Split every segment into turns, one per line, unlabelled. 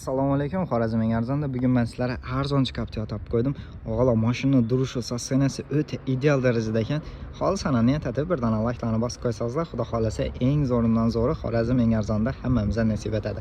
Assalomu alaykum, Xorazm eng arzonda. Bugun men sizlarga arzonchi Captiva topib qo'ydim. Og'alar, mashina turishi, состояние si o'ta ideal darajada ekan. Xolisona niyat etib bir dona layklarni bosib qo'ysangizlar, Xudo xohlasa eng zo'ridan zo'ri Xorazm eng arzonda hammamizga nasib etadi.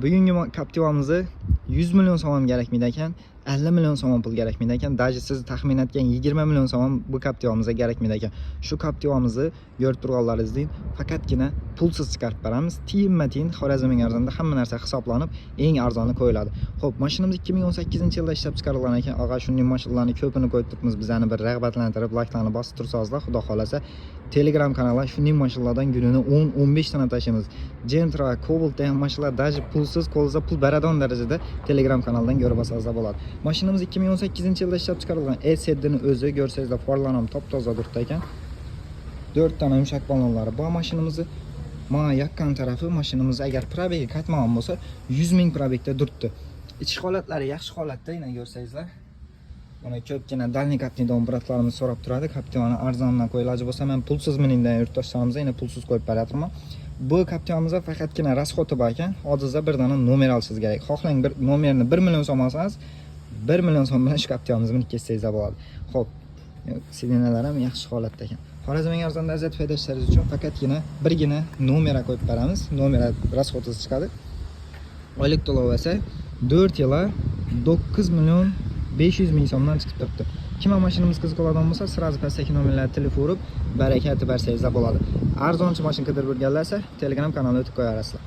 Bugungi Captivamizni 100 million so'm ham kerakmaydi ekan, 50 million so'm ham pul kerakmaydi ekan. Даже siz taxmin etgan 20 million so'm ham bu Captivamizga kerakmaydi ekan. Shu Captivamizni ko'rib turganlaringizdek faqatgina pulsiz chiqarib beramiz. Tiyinma-tiyin Xorazm eng arzonda hamma narsa hisoblanib, eng arzoni qo'yiladi. Xo'p, mashinamiz 2018-yilda ishlab chiqarilgan ekan. Og'a, shunday mashinalarni ko'pini qo'yib turibmiz. Bizani bir rag'batlantirib, layklarni bosib tursangizlar, Xudo xohlasa Telegram kanallar shunday mashinalardan kunini 10-15 tana tashlaymiz. Gentra, Cobalt degan mashinalar даже pulsiz, qo'lingizda pul beradigan darajada Telegram kanaldan ko'rib olsangizlar bo'ladi. Mashinamiz 2018-yilda ishlab chiqarilgan E7 ni o'zi ko'rsangizlar, farlar ham top-toza turibdi ekan. 4 tana yumshoq balonlari bor mashinamizni. Mana yaqqan tarafi, mashinamiz agar пробег i qaytmagan bo'lsa, 100 ming пробег da turibdi. Ichki holatlari yaxshi holatda, yana ko'rsangizlar. Mana ko'pgina дальний qatnaydigan брат larimiz so'rab turadi. Captivani arzondan qo'y, iloji bo'lsa men pulsiz mining degan yurtdoshlarimiz yana pulsiz qo'yib beryapman. Bu Captivamizda faqatgina расход i bor ekan. Hozirda bir dona nomer olishingiz kerak. Xohlang bir nomerni 1 million so'm olsangiz, 1 million so'm bilan shu Captivamizni minib ketsangiz bo'ladi. Xo'p, сиденья lar ham yaxshi holatda ekan. Xorazm eng arzonda aziyat foydalashingiz uchun faqatgina birgina nomera qo'yib beramiz. Nomera расход i chiqadi. Oylik to'lov esa 4 yila 9 million 500 ming so'mdan chiqib turibdi. Kim mashinamiz qiziq oladigan bo'lsa, сразу pastdagi nomerlarga telefon urib, baraka aytib bersangizlar bo'ladi. Arzonchi mashina qidirib yurganlar esa Telegram kanaliga o'tib qo'yaverasizlar.